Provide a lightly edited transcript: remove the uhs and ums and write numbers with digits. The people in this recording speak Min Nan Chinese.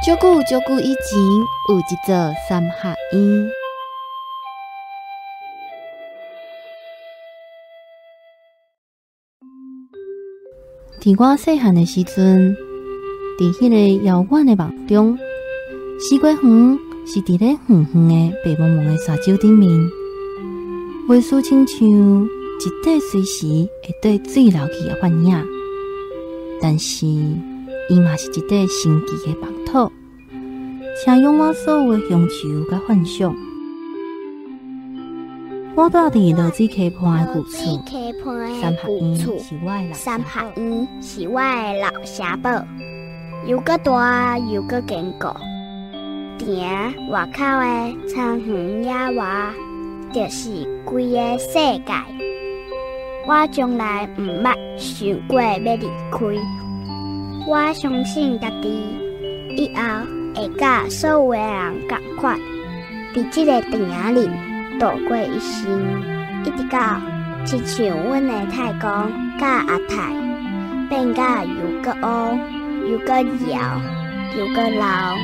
足久足久以前，有一座三合院。佇我細漢的時陣，佇彼个遙遠的夢中，西瓜園是佇咧遠遠的白濛濛的沙洲頂面，袂輸親像一塊隨時會綴水流去的幻影。但是，伊嘛是一塊神奇的寶土，盛養我所有的鄉愁佮幻想。我住佇濁水溪畔的舊厝，三合院是我的三合院是我的老城堡，又閣大又閣堅固。埕外口的田園野外，就是規个世界。我從來毋捌想過欲離開。我相信家己以後會佮所有的人仝款，佇這个埕仔裡度過一生，一直到親像阮的太公佮阿太，變甲又閣烏又閣搖又閣老。